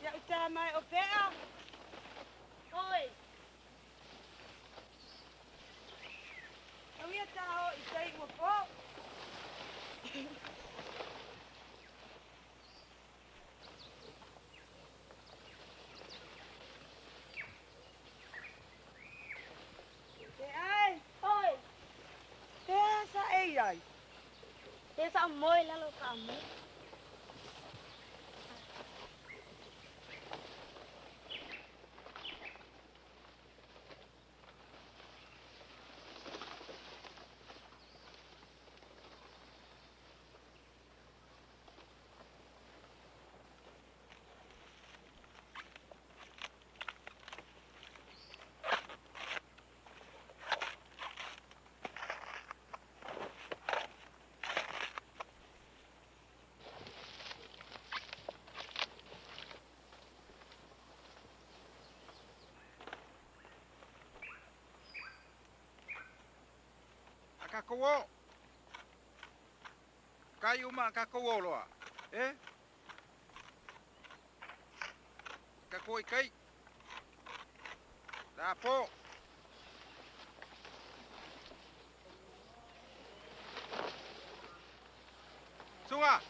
Ia uta mai o pea. Oi. Au ia tā o i tei ua po. Te ai. Oi. Te sa e ai. Te sa moi lalo ka mo. Kakou o. Kai uma kakou o loa. E? Kakou i kai. La po. Sunga.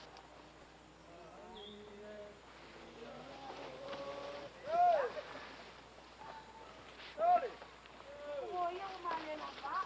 Ua ia o mane na pa.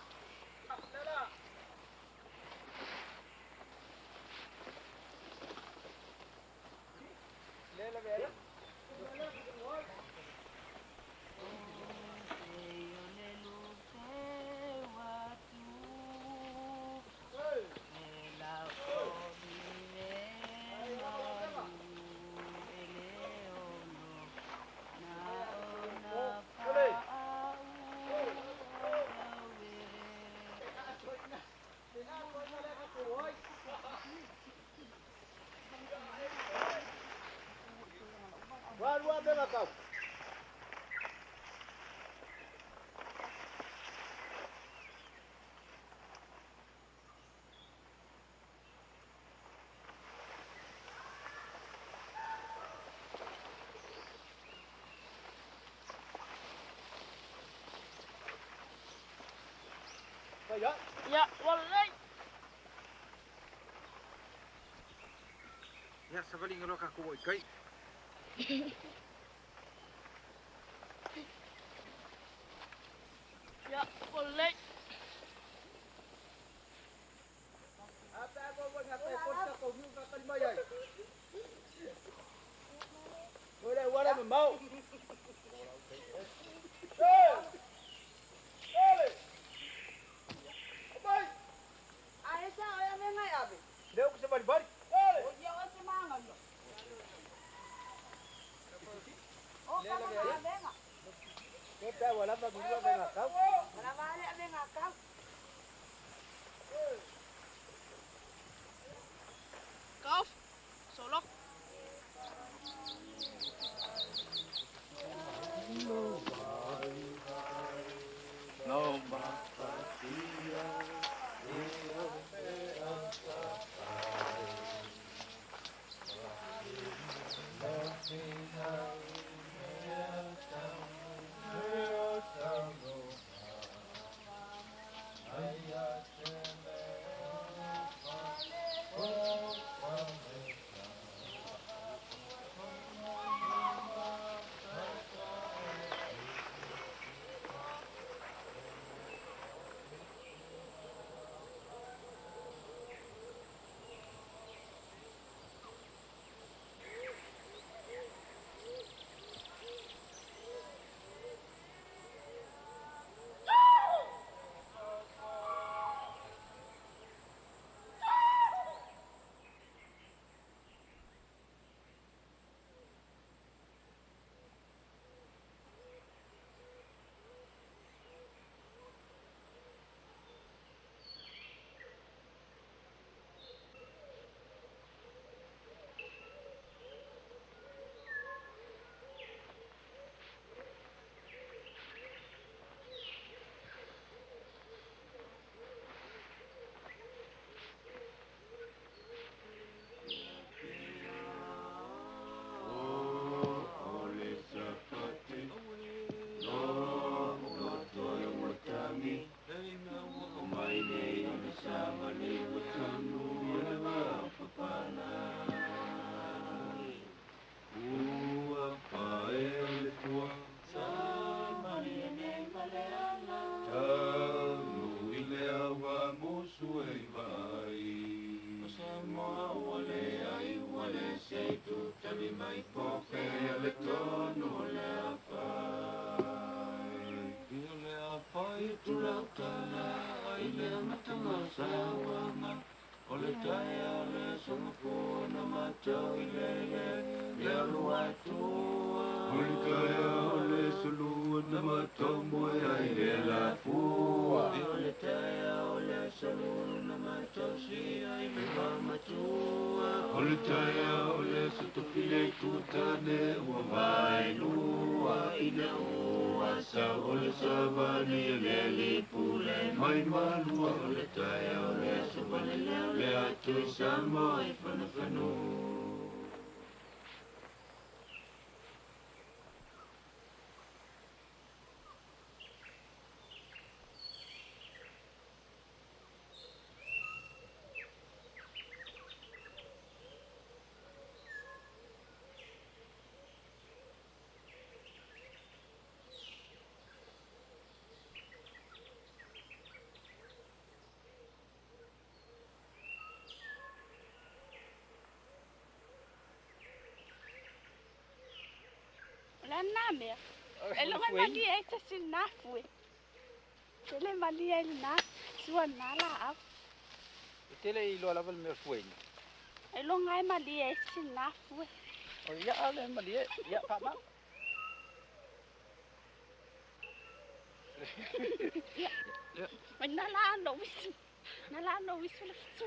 Ia, ua lelei. Ia savaliga loa kakou o i kai. Ia, ua lelei. Golf, solo. O le a lena mea. E logo malie ai se isi lena fue. Tele malie ai lena sua lena laau. E tele iloa lava le mea o le fuaina. E logo ai malie ai se isi lena fue. O ia le malie, ia faamau. Ia, na la no wisu. Na la no wisu le futu.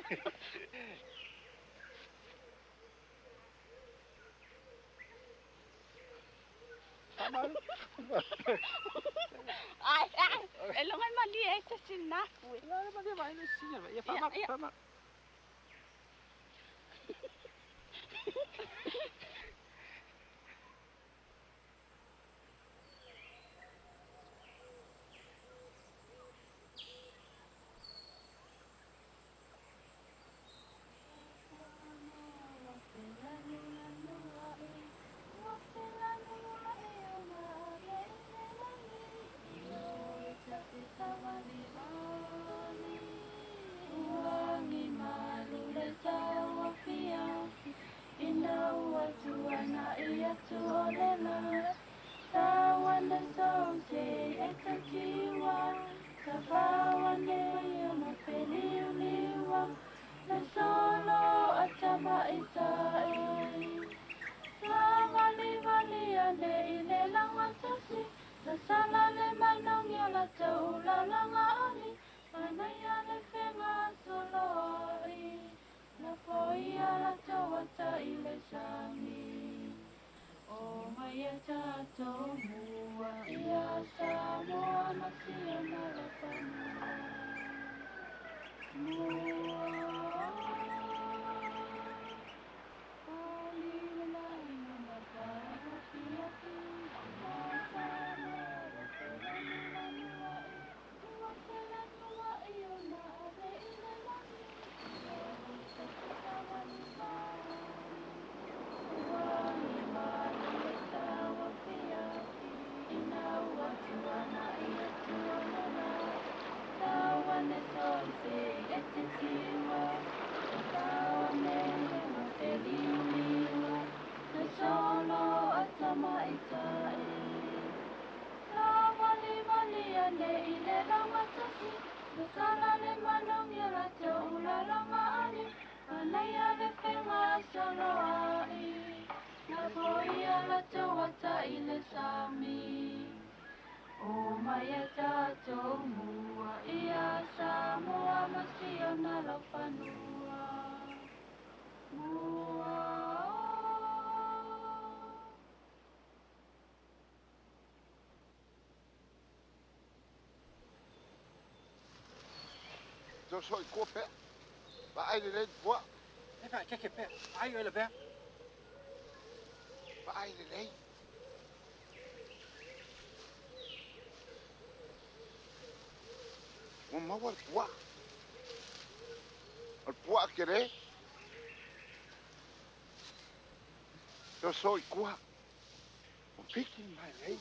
Ai, ai, e logo ai malie ai se isi lena fue. La malie mai le sinya, ia faamau, faamau. Soy cope. Va ai le boa. E fa che pe. Ai le pe. Va ai le. O ma wa boa. Al boa che re. Yo soy qua. O picking my leg.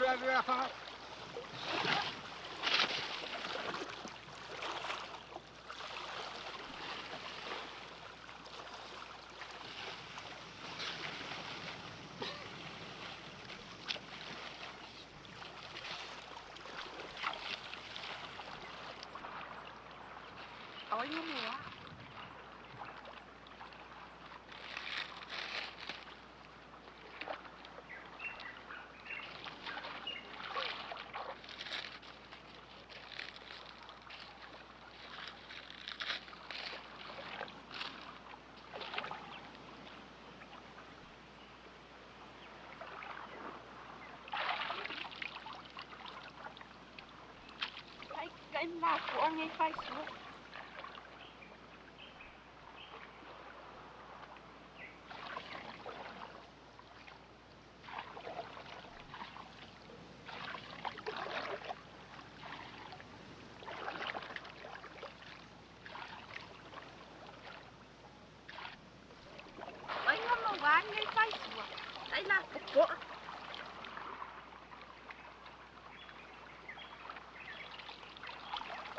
Alu, alu, fa. Oi no mua. Ai kai na ku angai fai su. Ai no mo wa ngai fai su. Ai la po.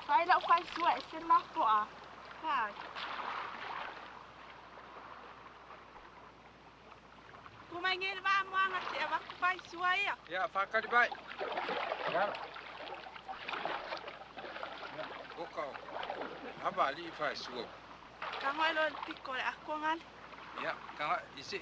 Fai lau fai sua e se la po a. Hai. Kumai ngel va moanga te ava ku fai sua ia. Ia, whakari bai. Ya. Ya, oka o. Haba ali i whai sua. Ka ngoi lo piko le ako ngal. Ya, ka isi.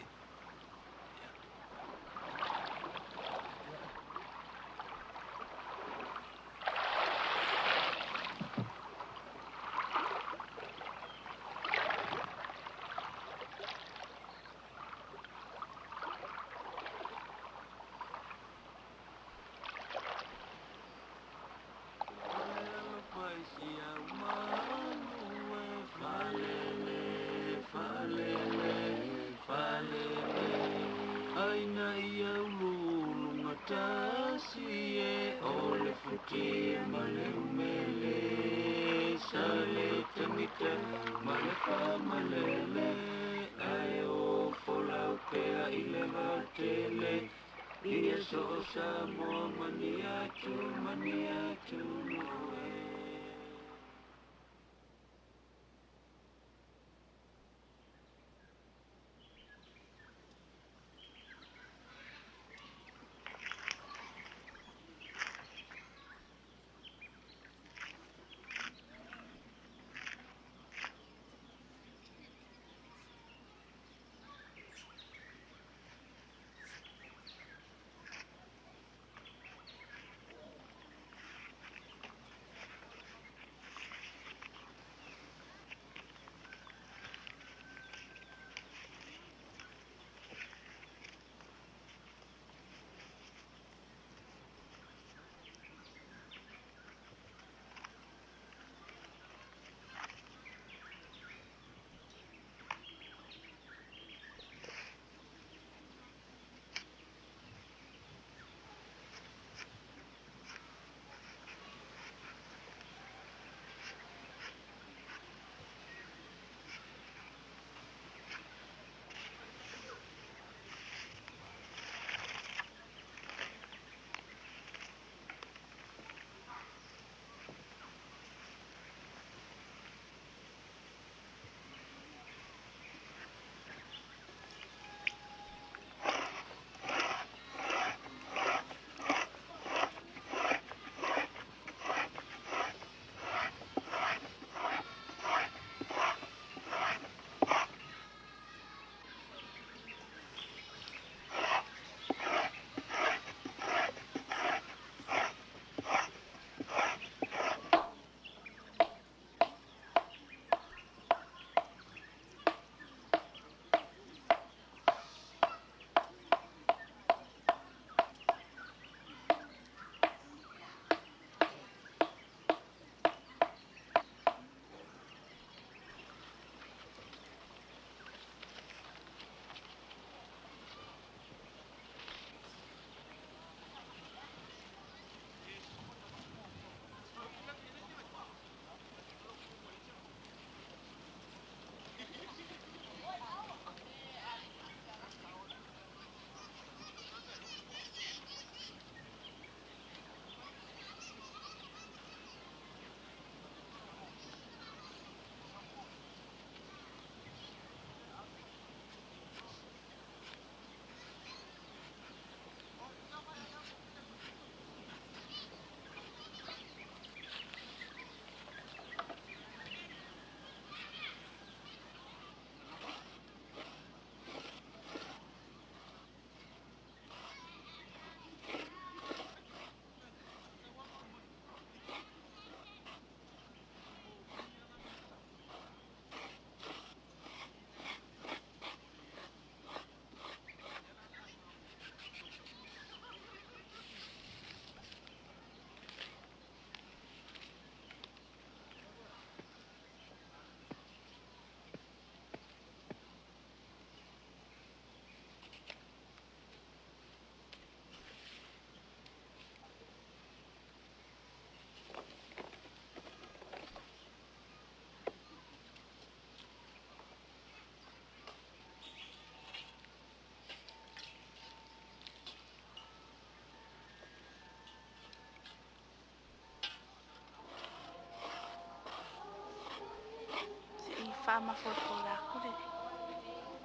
Faamafolafola atu le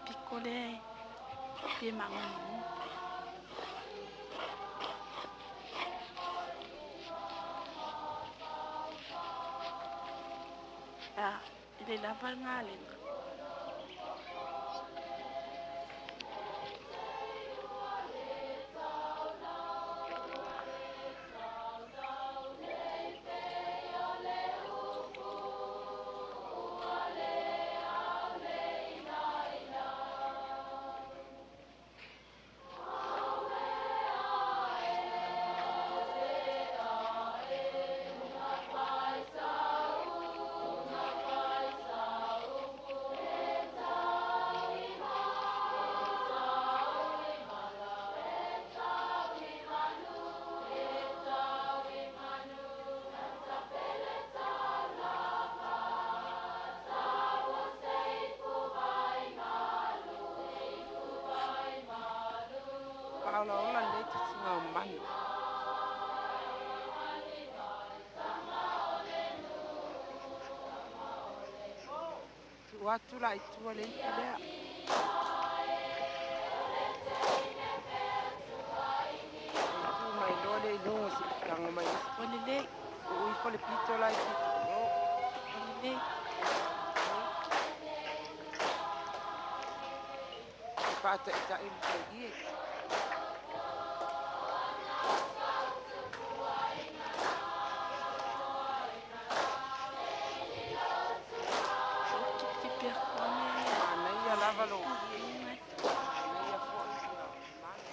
pito lea e fia magomagoa. A e le lava le galega. Faaolaola lelei titiga o manu. Tuu atu la i tua le ipu lea. Ona tu mai loa lea i luga se i tago mai isi. Ua lelei. Tuu ifo le pito la i pito i o. Ua lelei. E faataitai le taulie. Se ou tipitipi atu ane. Manaia lava lou ie. Pupuga. Manaia foi manu.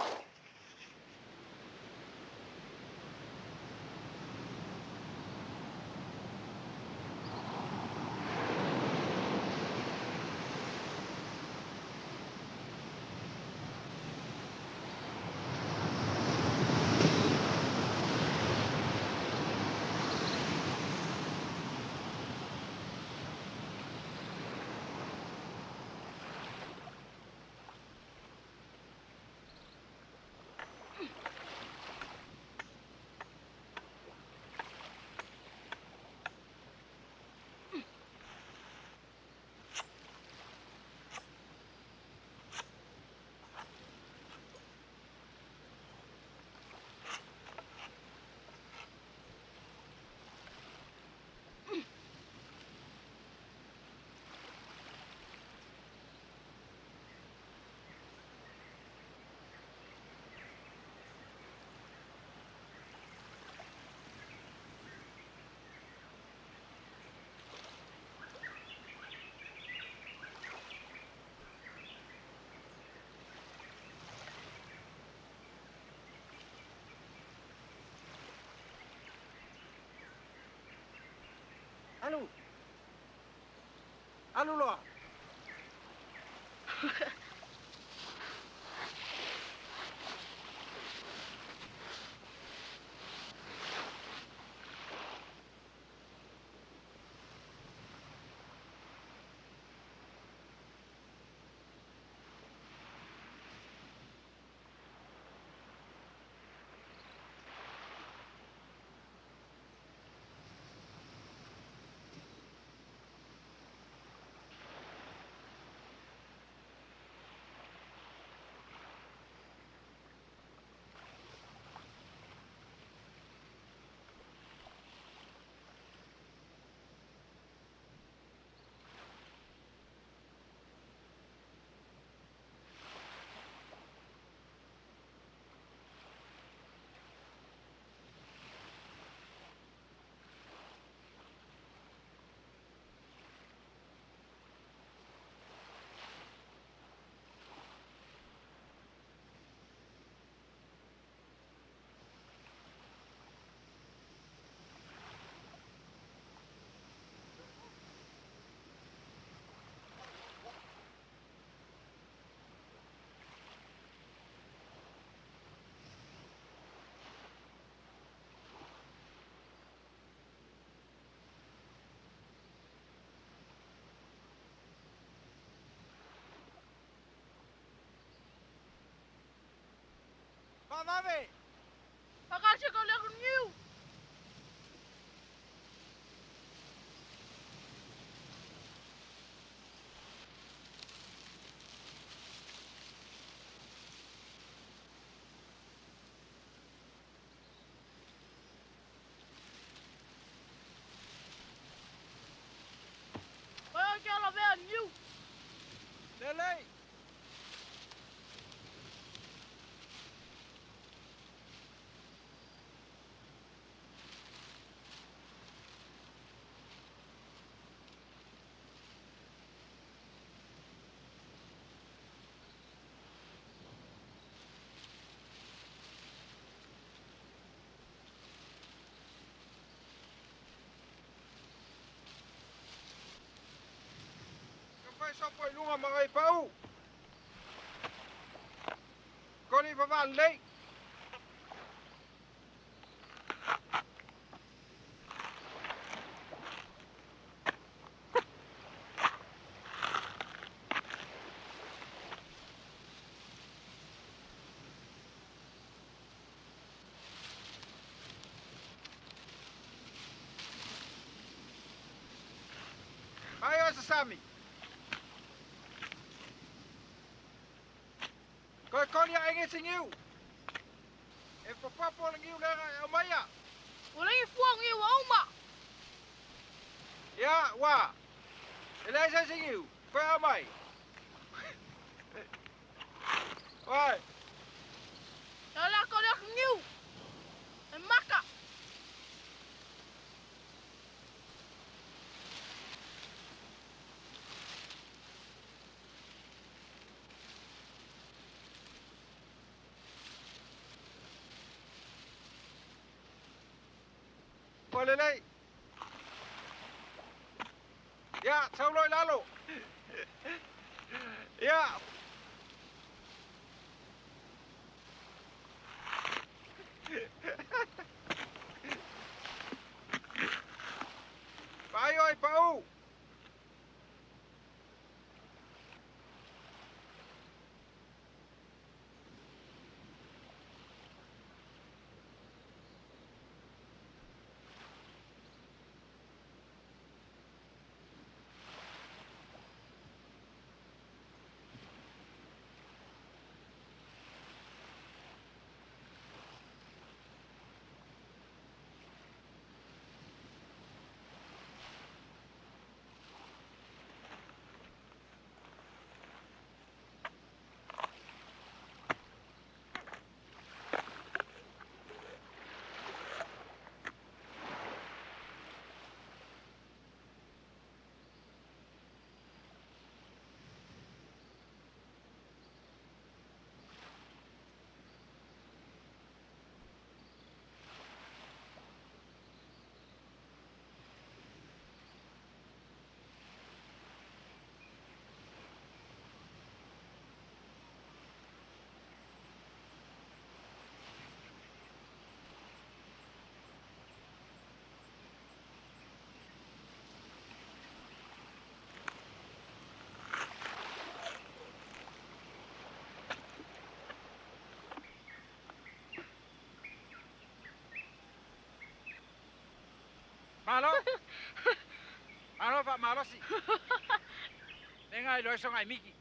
Alu. Alu loa. Faavave. Faakasi ka le niu. Lelei. Fai sopo i luga ma ai pau. Koli fa lelei. Ai o sami. Koe koli a enge singiu. E papapo le ngiu lera e aumaia. O le fua ngiu auma. Ia, wa. E le sa singiu. Koe aumai. Wai. E la koli a ngiu. E maka. O lelei. Ia, saulo i lalo. Ia. Pai oi, pau. Malo. Malo fa malo si. Nenga i loe songa i miki.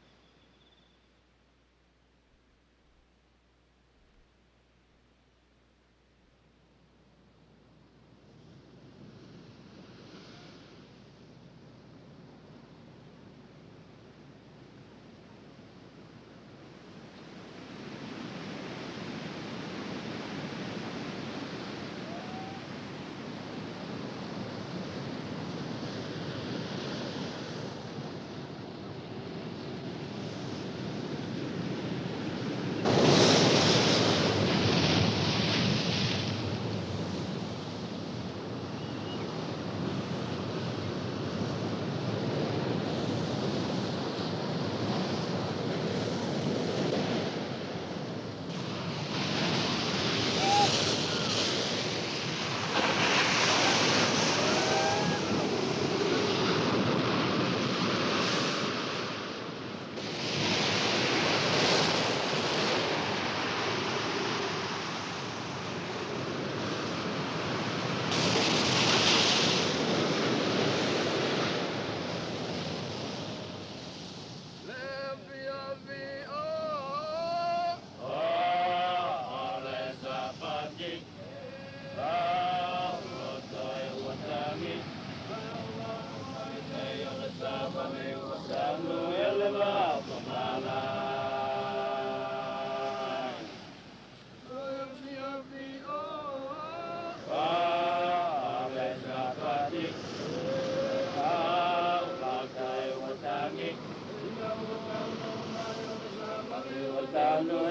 Au mai.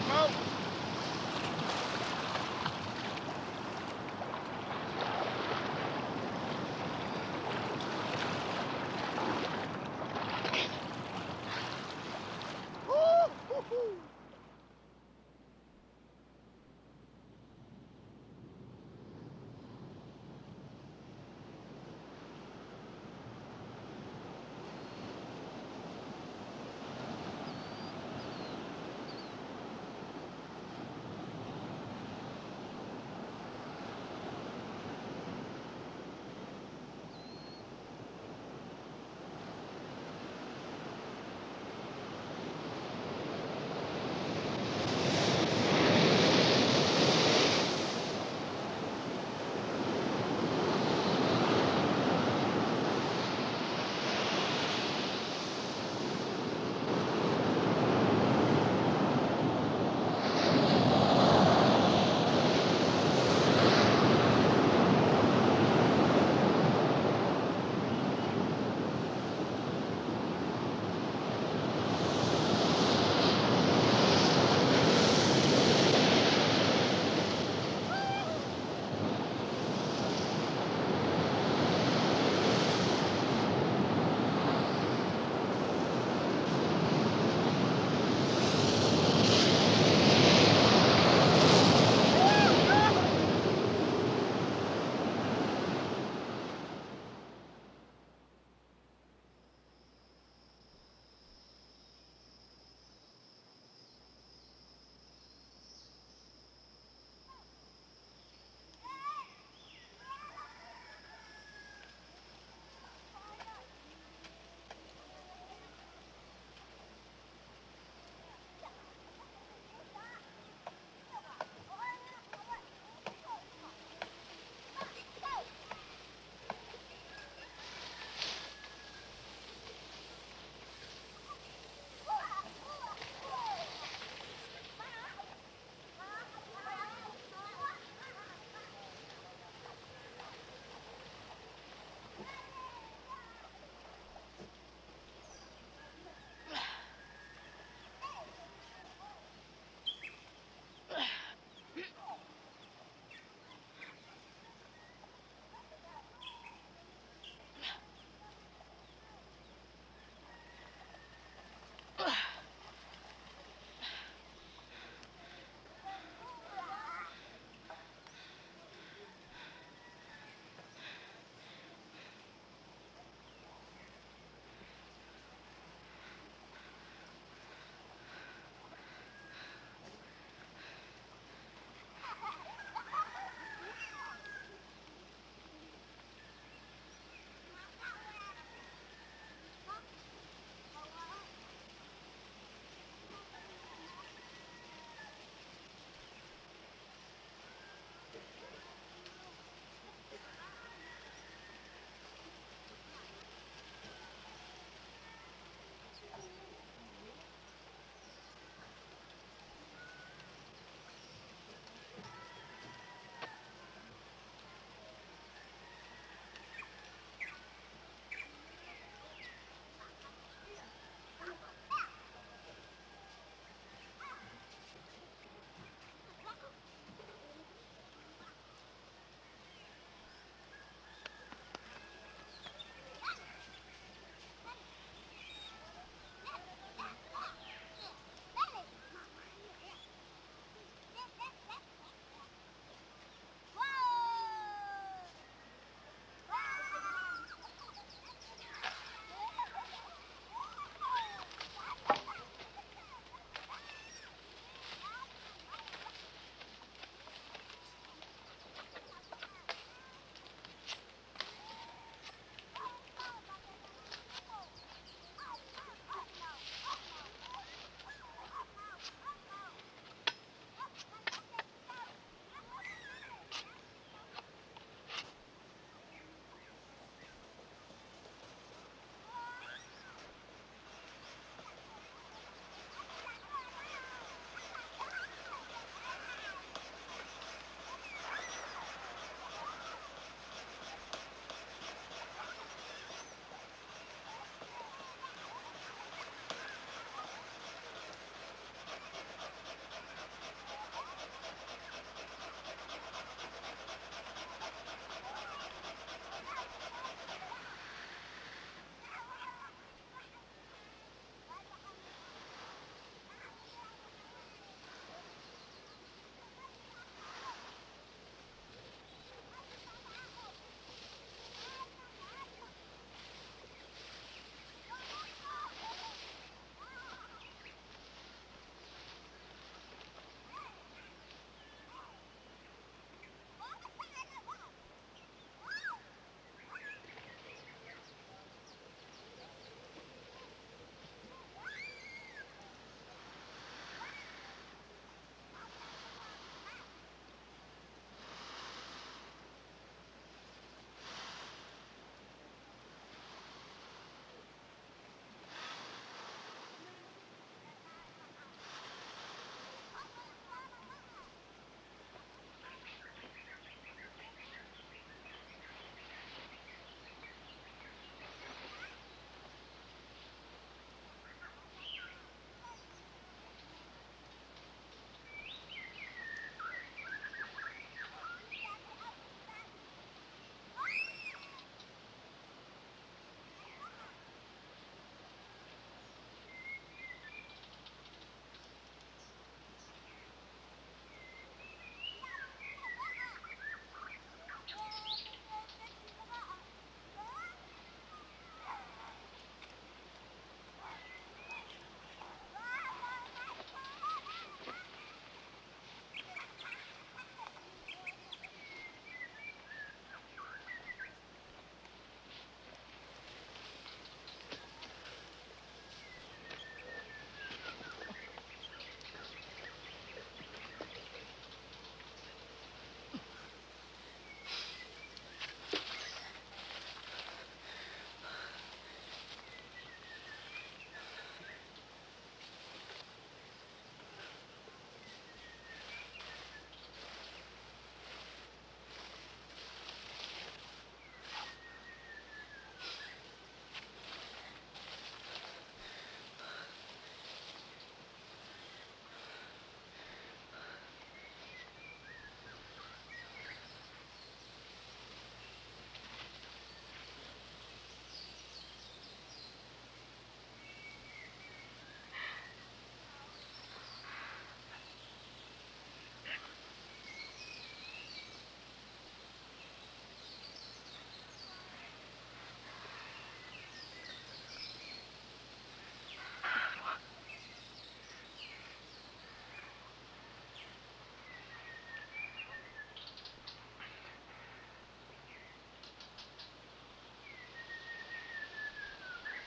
Mau.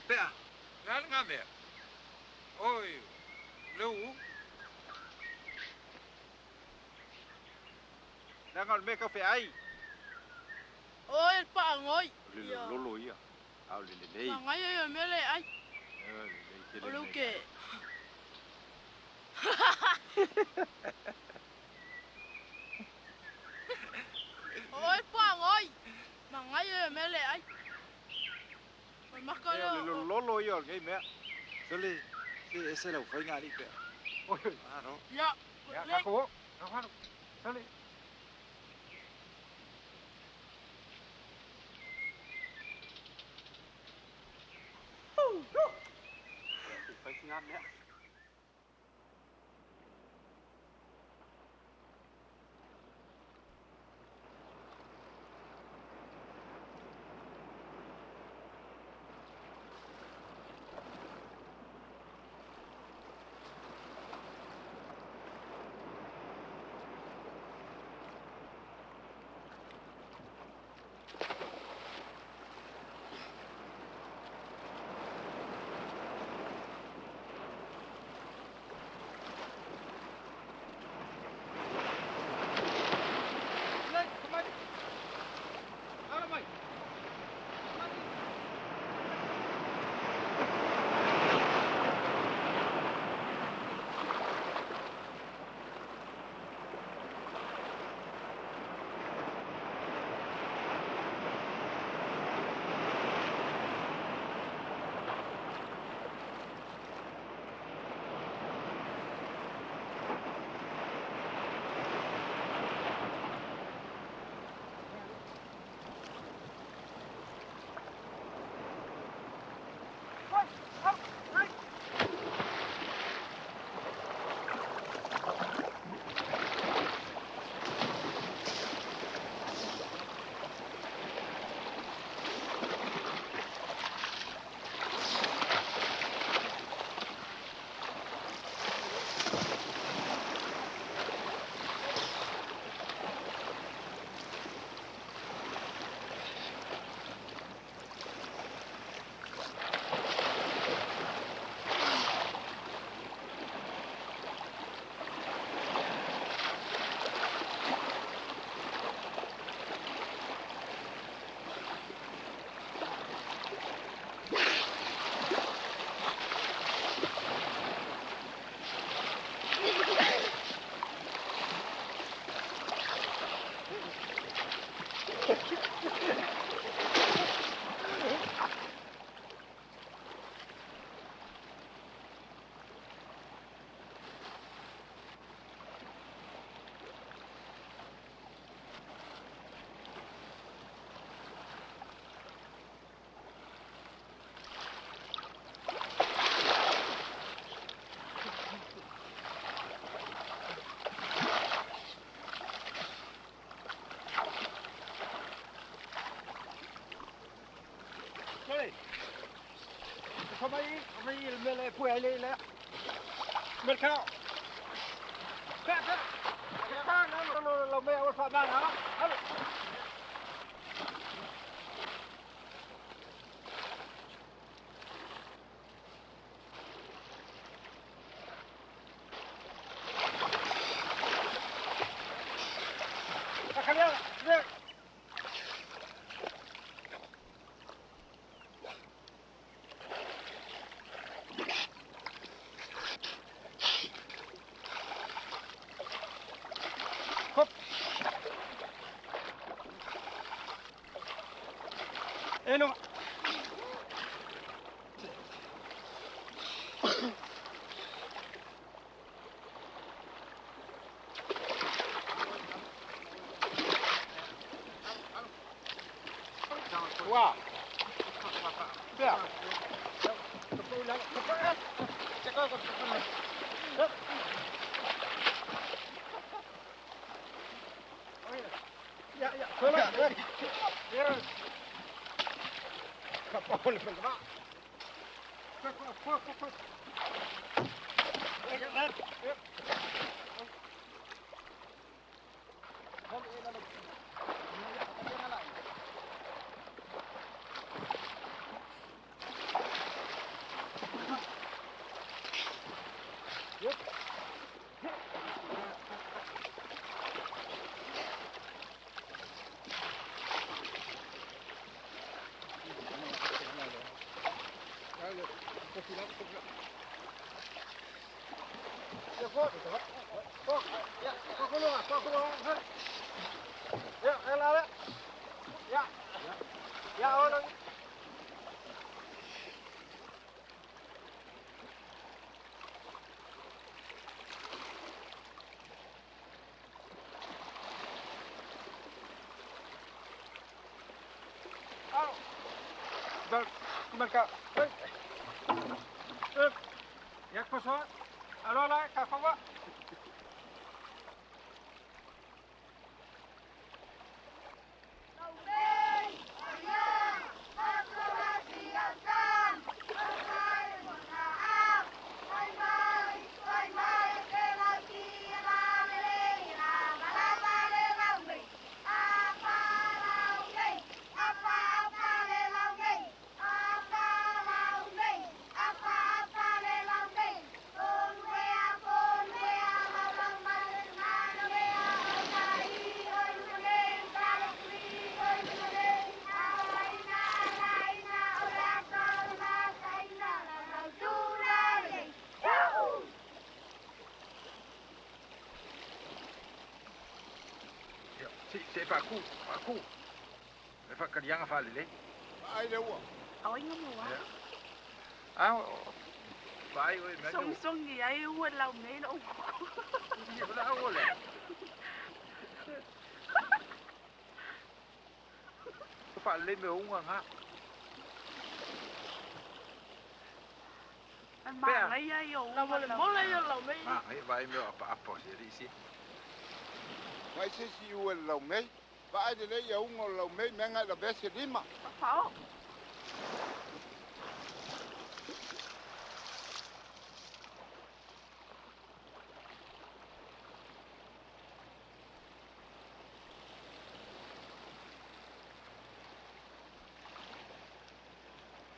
Pea, le a lena mea? Oi, le uu. Leaga o le mea e tau feai. Oi le paagoi. O le lololo ia, a o le lelei. Manaia ia o le mea lea e ai. E lelei tele. O le uke. Oi paagoi. Manaia ia o le mea lea e ai. O le maka lea. O le lololo ia o lenei mea. Sole, se ese lau faiga alii pea. Oi, oi. Malo. Ia. Ia, tatou o. Tatou alu. Sole. Fai sina mea. Se faku, faku. E fa kalianga fa lele. Ai le ua. Ai nga mo wa. Ah, vai oi me. Song song ni ai ua lau me lo. Ni la ua le. Fa le me unga nga. Ma ngai ai o. La mole mole yo lau me. Ma ngai vai me apa apa se ri si. Vai se si ua lau me. Vai le ia unga lau me me ngai la vese lima. Pao.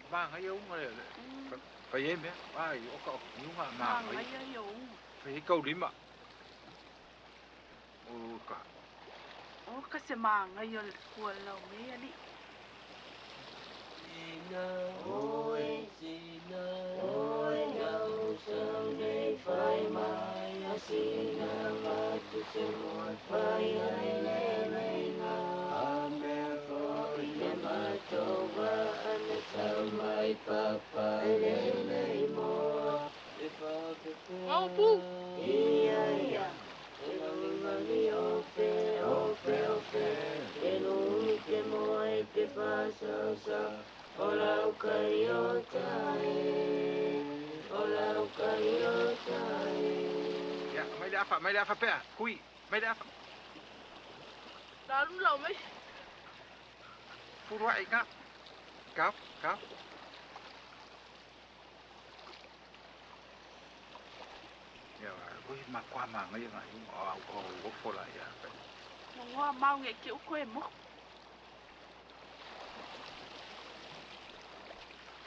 Ma ngai unga le. Phải em bé, ai có cậu nhưng mà ngai ai o. Phải câu lima. O ka. O ka se ma ngai o kua lau me ali. Sina oi, sina oi, nau sang dei phai mai, a sina va tu se mo phai ai le le nga. Ame fo i le matova ane tau mai papa le le mo. E fa pe pe. Au pu. Ia ia. E langi mali ofe, ofe, ofe. E nui te moe te whasasa. O lau kai o tae. O lau kai o tae. Ya, mai le afa pea. Kui, mai le afa. Dalu lau mai. Furua i ngā. Kau, kau. Ya, oi ma kwa ma ngai ngai o o o fola ya. Ngoa mau nge ki uko e mo.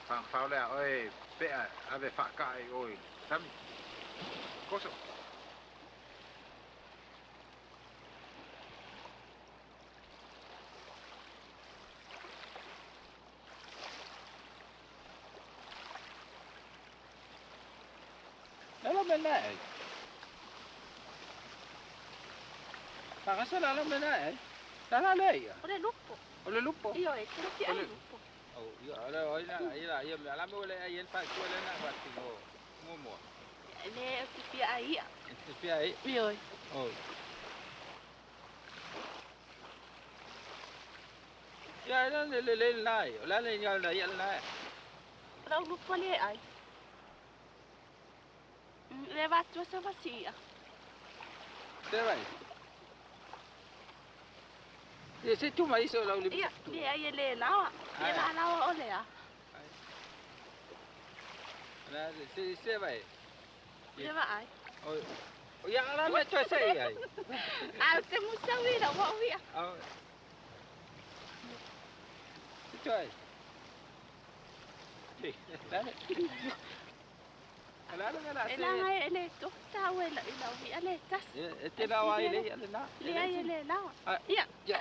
Fa fa le oi pea ave fa kai oi. Sami. Koso. Lalo me nai. Pagasa lalo me nai. Lala le ia. O le lupo. O le lupo. Io e te ti ai lupo. Oh, ia ala oi na ia ia me ala me le ai el pa ku le na wa ti mo. Mo mo. Le ti pi ai. Ti pi ai. Io. Oh. Ya la le le le nai. La le ya la ya nai. Lau lupo le ai. Le va tu sa vasia. Te vai. E se tu mai so lau le. Ia, le ai le lawa. Le la lawa o le a. La se se vai. Le va ai. O ia la me tu se ai. A te musa wi la wa wi. A. Se tu ai. La. La la la. E la ngai le to ta we la ila wi ale tas. E te la wa ile ia le na. Le ai le lawa. Ia. Ya.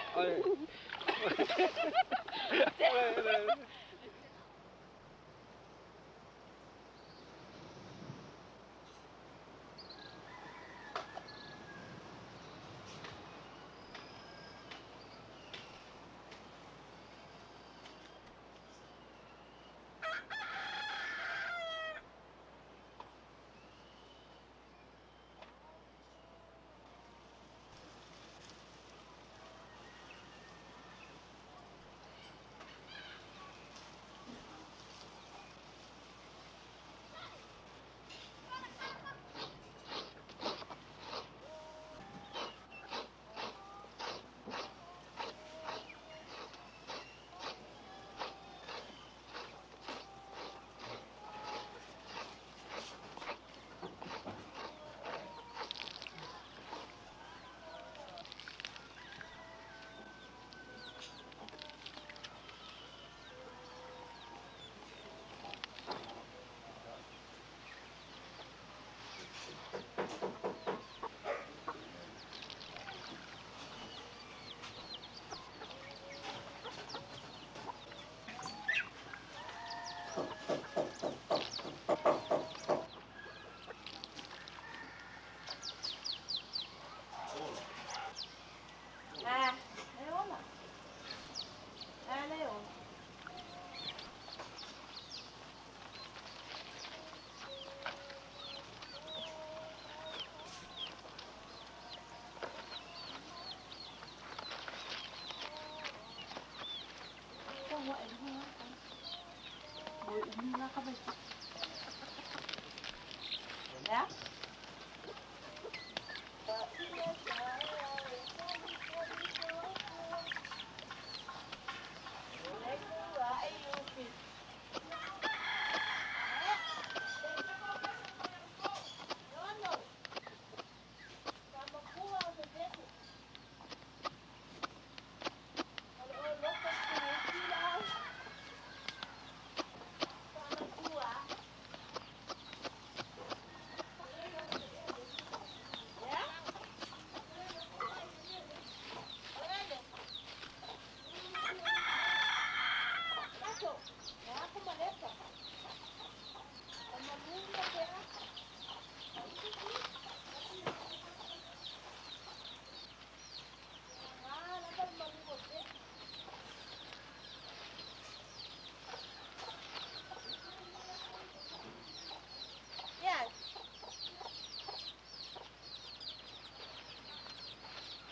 Ja.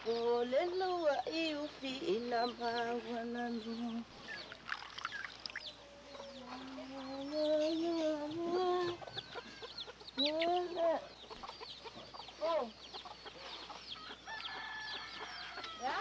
Olelo ai ufi ina mawananu. Oh. Ja?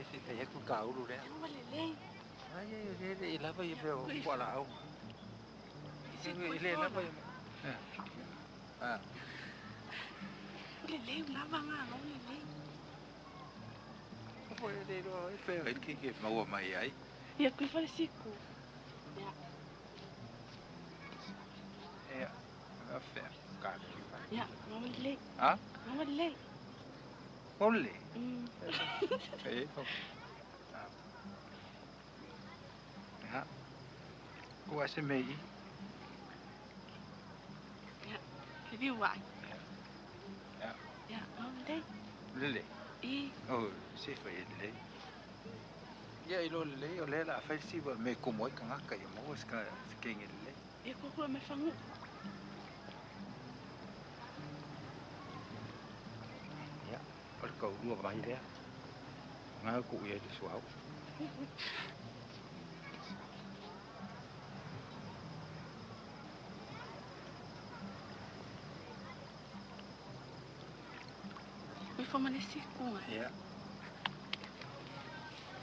Se ku kaulu le. Ai ai ai i lava i pe o kwa la au. I le lava i. Ah. Le le lava nga ngo le le. Ko le le ro e pe e ki ke maua mai ai. Ia kui fale siku. Ya. Ya. Afe ka. Ya, mama le. Ha? Mama le. Ole. Ja. Ua se mei. Ja. Vi var. Ja. Ja, ole. Lele. I. Oh, se fa lele. Ia i lo lele o le la fa si va me como e kanga ia mo ska skenge lele. E ko ko me fangu. Ja, o le kau lua vai lea. Ngā ku ia te suau. Me fama nesse kunga. Ja.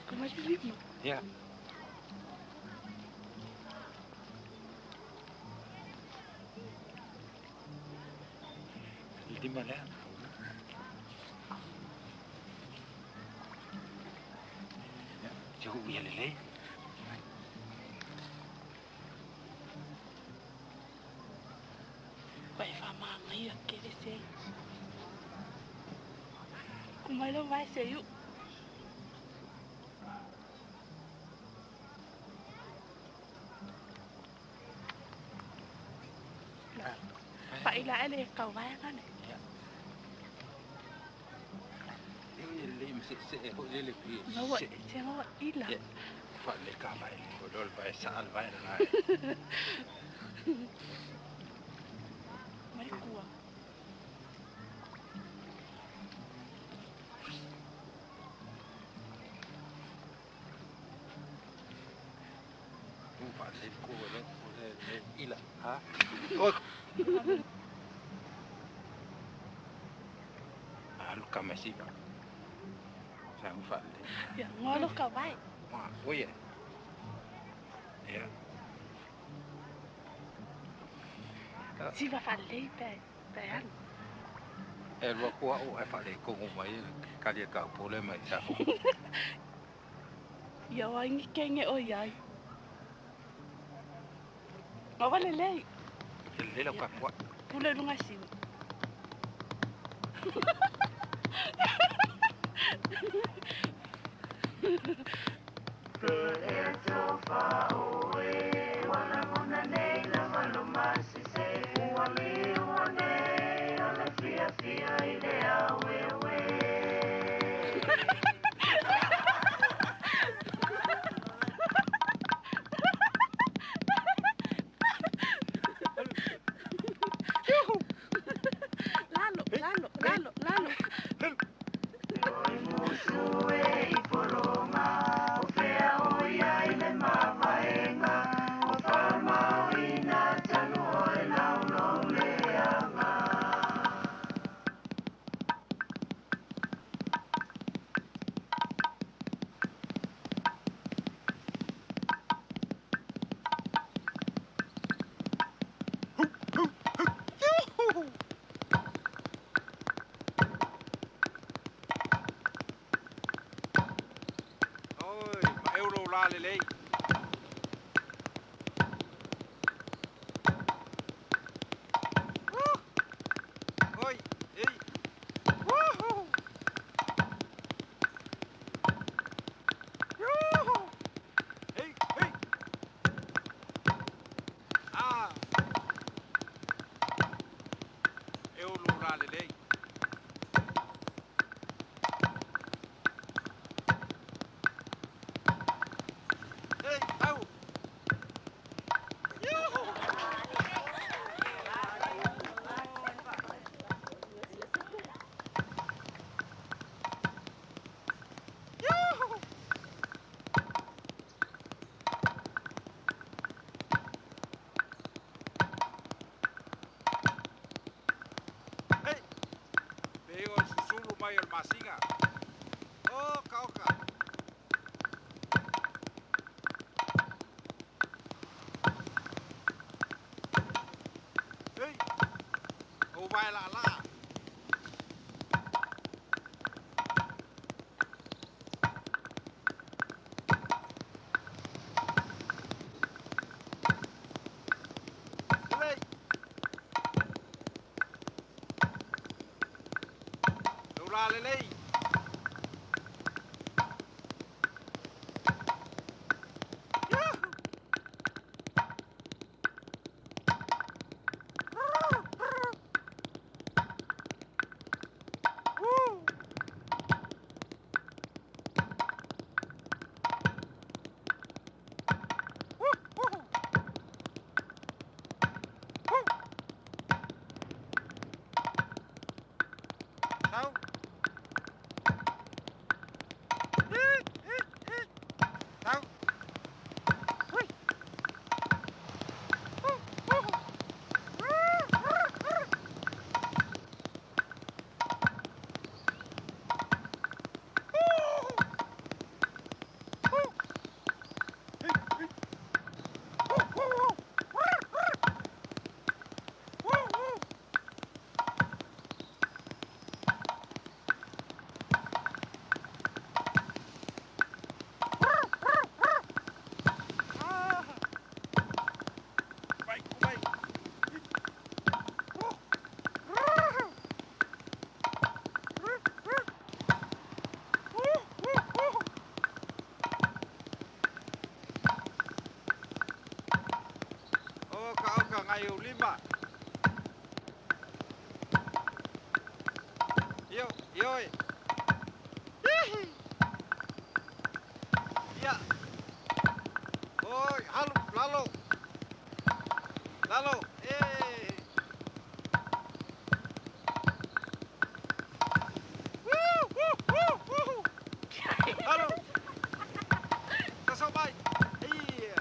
Como é que lima? Ja. Lima lea. Ja, te hu ia lele. Vai fama ngai aquele se. Como ele vai ser eu? Vậy là ele cầu vai đó này. Lele me se se ho lele pi. Nó vậy, chứ nó ít là. Ja. Fa le ka vai. O lol vai sa al vai na. Mấy cua. U fa le ku le le le ila. Ha? O. Alu ka mesi ba. Sa u fa le. Dạ, ngồi lúc cầu vai. Ma, oye. Ja. Chỉ vào phản lý về về ăn. E lua kua o e fa le kongo mai ka le ka pole mai sa. Giờ anh cái nghe ôi giời. Ngồi vào lên lên. Le le ka kwa. Pule lunga siu. Lalo, lalo, lalo, lalo. Oi, ma euro la lele. Oi, ei. Woohoo! Yoo! Hey, hey. Ah. Euro la lele. Hey, au. Yoo! Yoo! Hey! Pego el susulu mai el masinga. Oka, oka. Hey! O vai lá lá. Lei. Lei. Magai o lima. Yo, yo. Ya. Oi, halu, lalo. Lalo, eh. Woo, woo, woo, woo. Halo. Sasau mai. Iya.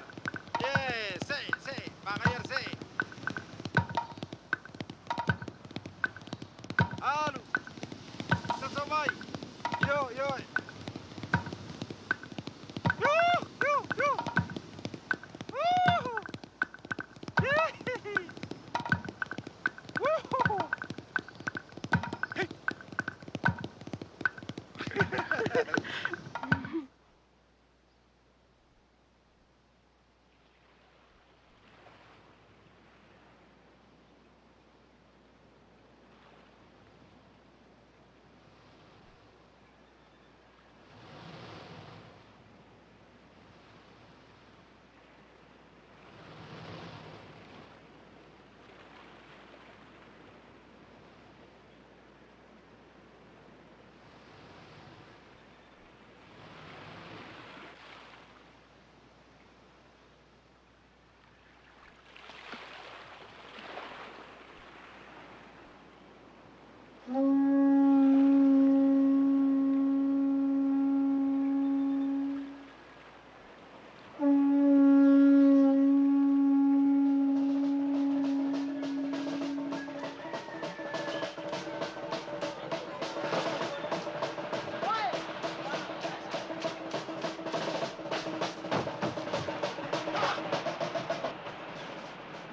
Eh, se, se, Magayar se. Alu. Sasau mai. Yo, yo. Yo, yo, yo. Woo. Woo. Hey.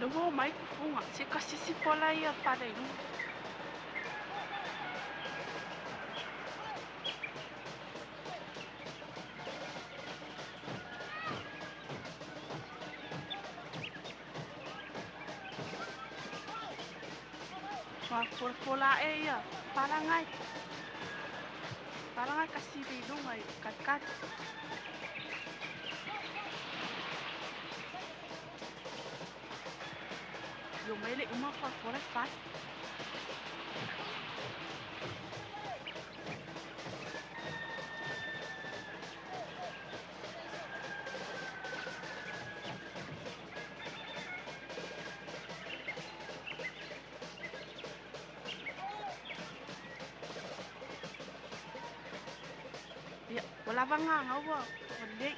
Le ua mai kufuga se kasisi pola ia pale i luga. Folafola aʻe ia palagai. Palagai kasili i luga i katikati. Io mai le uma folafola e fai. Ia, ua lava gagau ua lelei.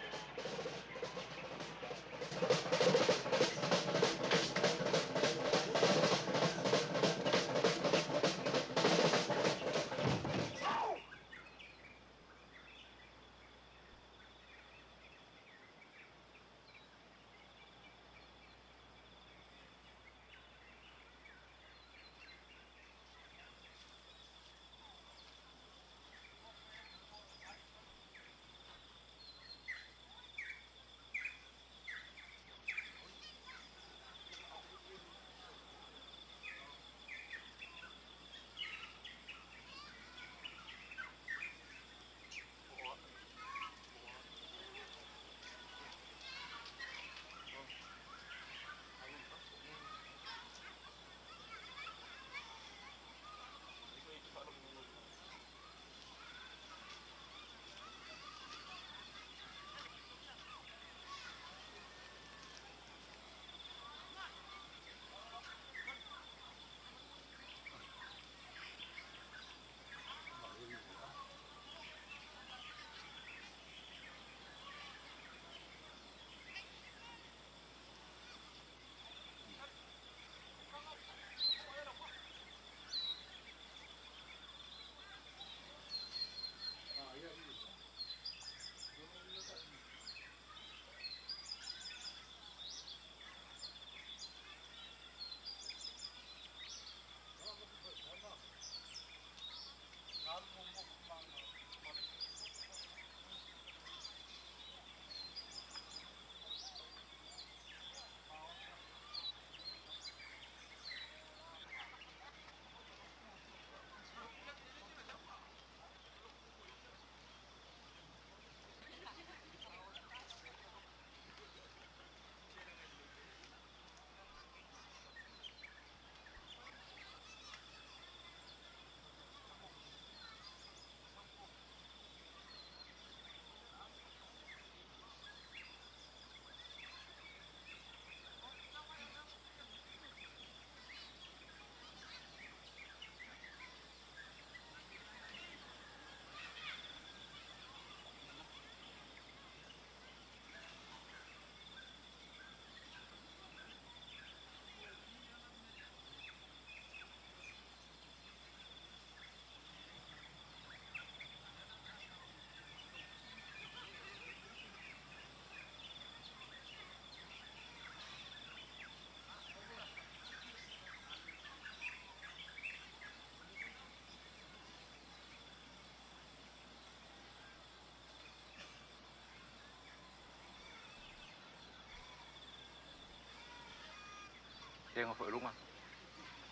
Tenga foi lunga.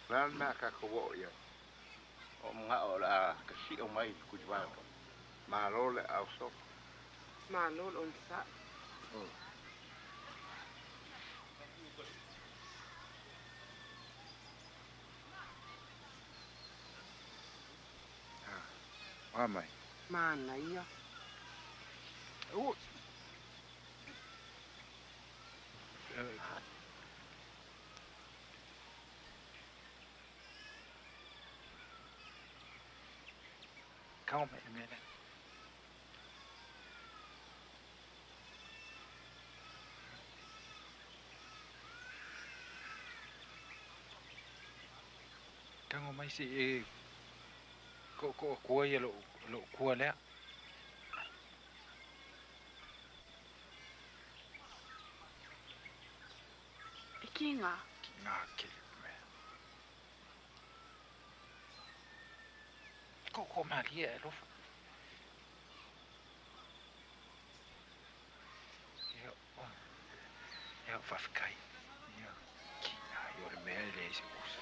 Le a le mea a tatou oo i ai? O manao o le a tasio mai i Tuivao. Malo le aao sola. Malo le onosai. A mai. Manaia. Ui. Kau mai le mea lea. Tago mai se i e koʻokoʻo akua ia loʻu kua lea. E kiga. Kiga kele mea. Koʻokoʻo malie e alofa. Ia, ia, faafetai. Ia, kiga ia o le mea e leai se usa.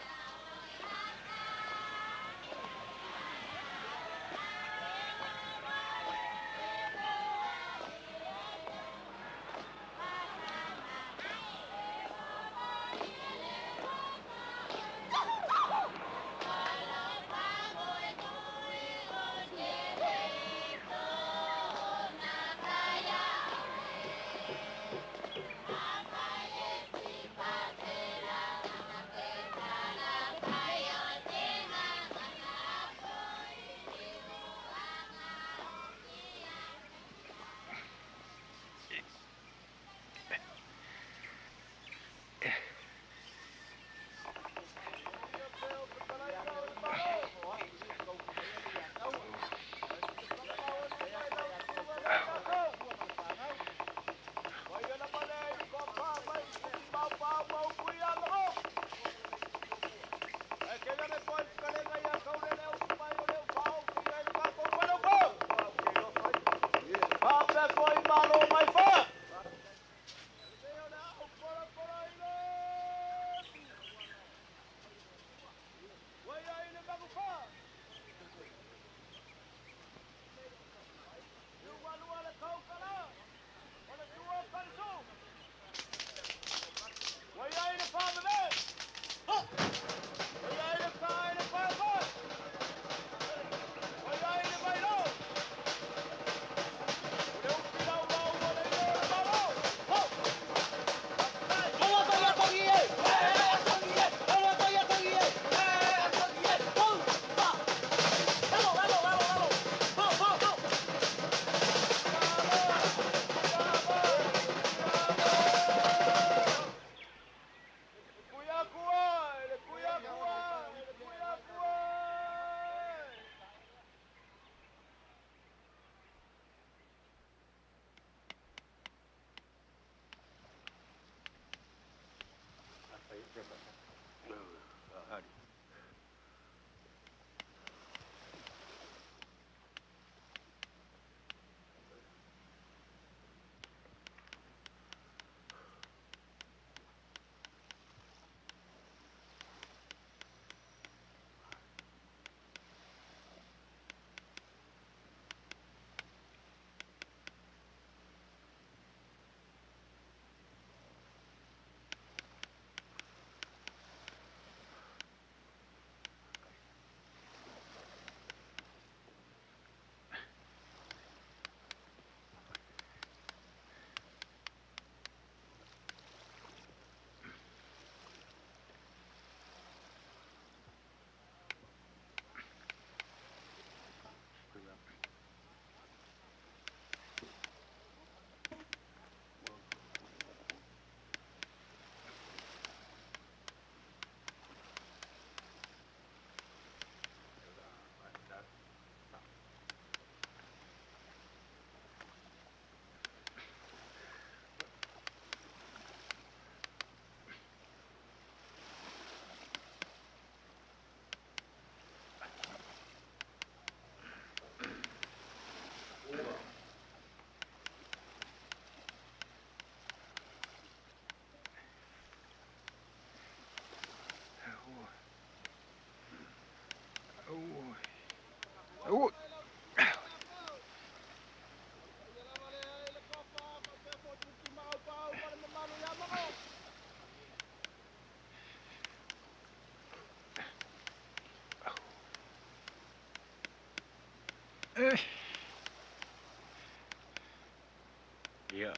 Ia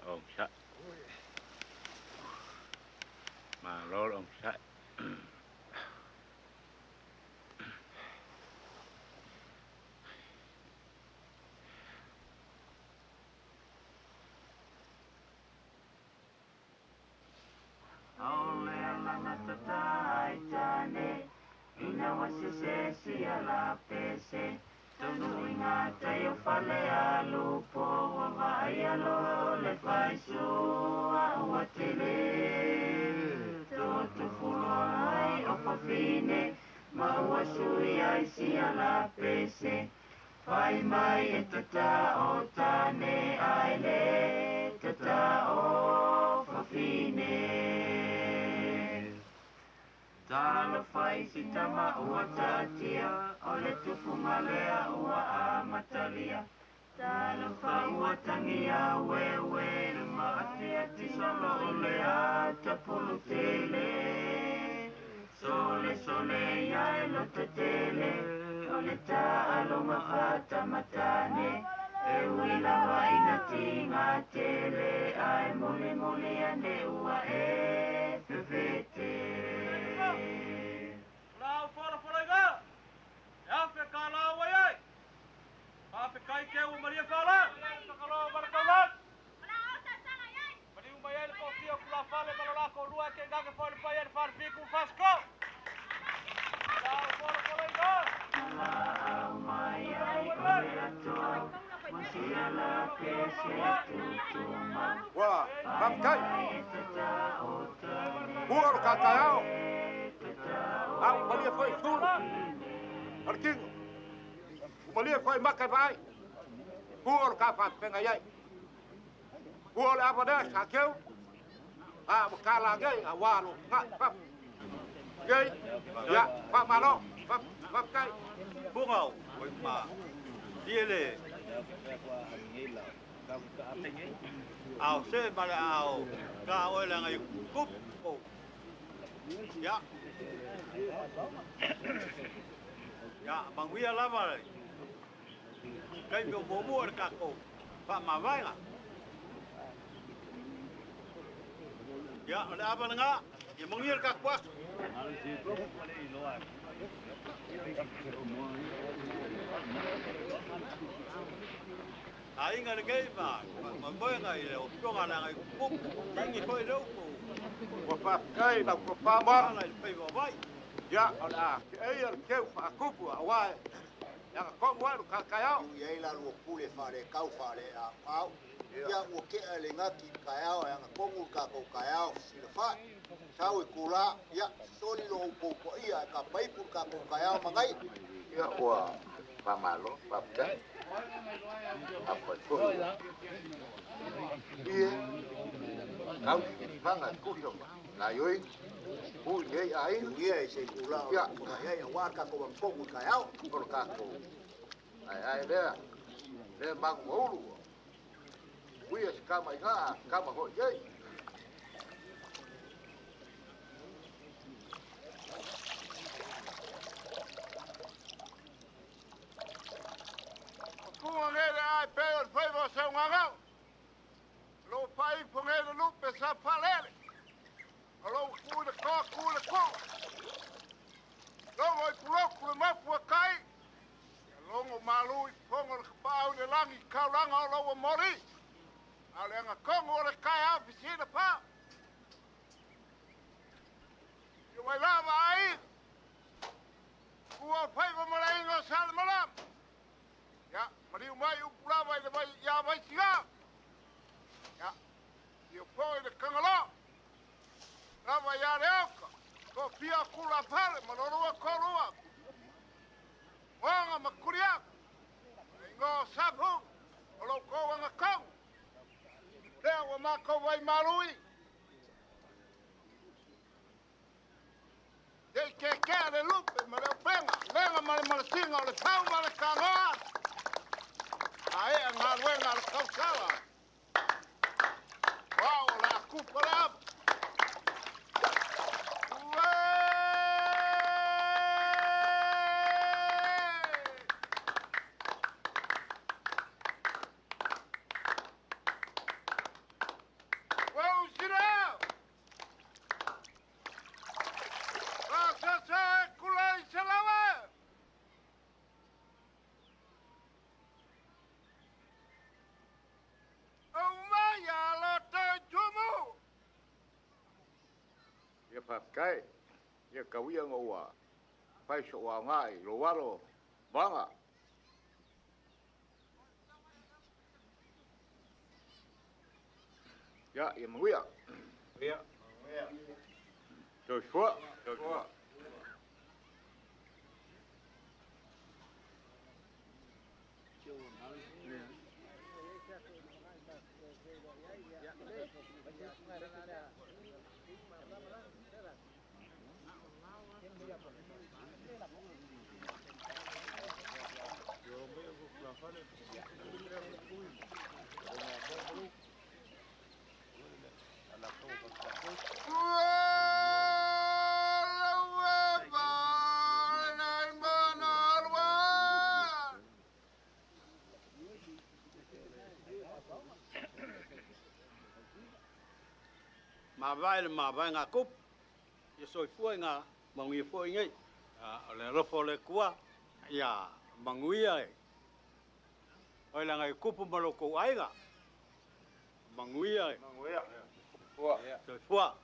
onosai. Malo le onosai. Ua faafetai. Ua o le tataeao. A ua malie foi i sulu o le tino. Ua malie foi maka e vaai. Ua o le ta faafefega i ai. Ua o le ava lea sa teu. A ua tala nei auā lou taga'i fafo. Nei, ia, faamalo, faafetai. Puga o ma ie le ao se ma le ao ka o le ngai kup o ya ya manguia lava le kai me mo mo le ka ko fa ma vainga ya o le ava nga ya manguia le ka kwa. Aiga lenei ma moega i le otoga le agai kupu ingi foi le upu. Ua faafetai lau tofa ala i le faiva vai. Ia, o le a seʻeia le teu faakupu auā e agatonu ai lo tataeao. I ai la lua pule faalekau faaleaau. Ia ua keʻa le gati i taeao e agatonu le tatou taeao silafaʻi. Sau e tulā, ia sosoli lou poupaia e kapaipu le tatou taeao magai. Ia ua faamalo, faafetai. Apa foi. Ie, kau fanga kuso ma. La yoi, hu nei ai. Ia e se tulā o Ia. le ai auā le tatou agatonu i taeao. O le tatou. Ai ai lea, lea magu maulu. Uia se kama i ngā, kama hoi ei. Kunga ngele ai pe o le faiva o seu gagao. Lou faaipo ngele lupe sa falele. O lou ku le koa ku le ku. Logo i puloku le mapu a kai. Ia logo malu i pongo le kapaau le lagi kaulanga o lau mori. A le agakogo o le kai au fisina pa. Ia wai lava ai. Ua faiva malainga o sa le malama. Ia, mariu mai upu lava i le vai ia vai siga. Ia, ia po i le kangalo. Lava ia le oka. Ko pia kula pale, malorua korua. Wanga makuriak. Ingo sapu. O lou kou anga kau. Lea ua makou vai malui. Te ke ke le lupe ma le upenga. Lenga ma le malasinga o le pau ma le kagoa. A e a ngaluenga le kausala. Wao o le akupa le apu. Ia faafetai. Ia tauia ona ua fai so'u aogā i lou alo Vaga. Ia, ia manuia. Ia. Soifua. Soifua. Mavae le mavaega a kupu, ia soifua i ngā manuia foi nei. O le alofa o le Atua, ia manuia e. Oi laga i kupu ma lo kou aiga. Manuia e. Manuia. Soifua. Soifua.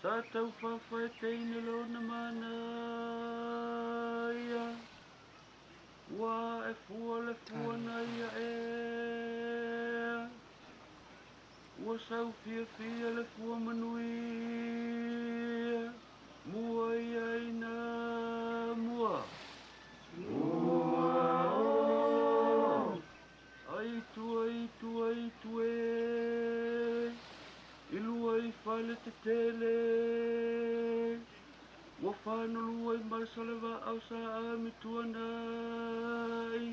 Sa tau faafaeteina lona manaia, ua e fua le fuana ia ea, ua sau fiafia le fua manuia, mua ia ina mua. Mua o, ai tua i tua i tue, i lua i fale te tele, ua whanolua i masaleva au sa ami tuanai,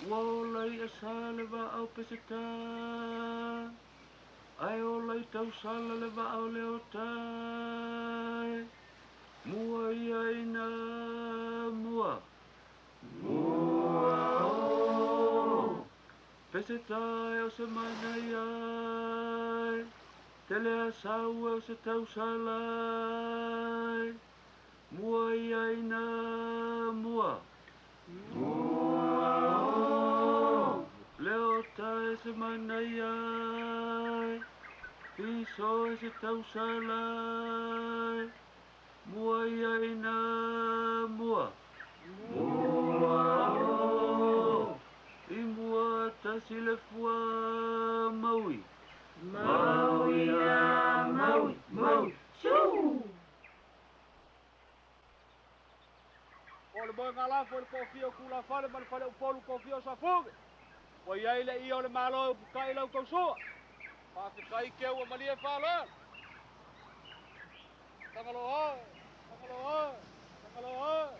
ua ola i asaleva au peseta, ai ola i tausala leva au leo tai, mua ia ina mua. Mua o, peseta e o se mana iai, tele a sau e o se tausalai, mua ia ina mua. Mua o, leo tai se mana iai, fiso e se tausalai, mua ia ina mua. Mua o, i mua tasi le fua maui. Maui a maui, maui, tū! O le moe ngā lafo le kofia o kula fale ma le fale upolu kofia o safuge. Ua iai le ia o le malo e upukai lau tausua. Faafetai keu ua malie faaaloalo. Tagaloa, tagaloa, tagaloa.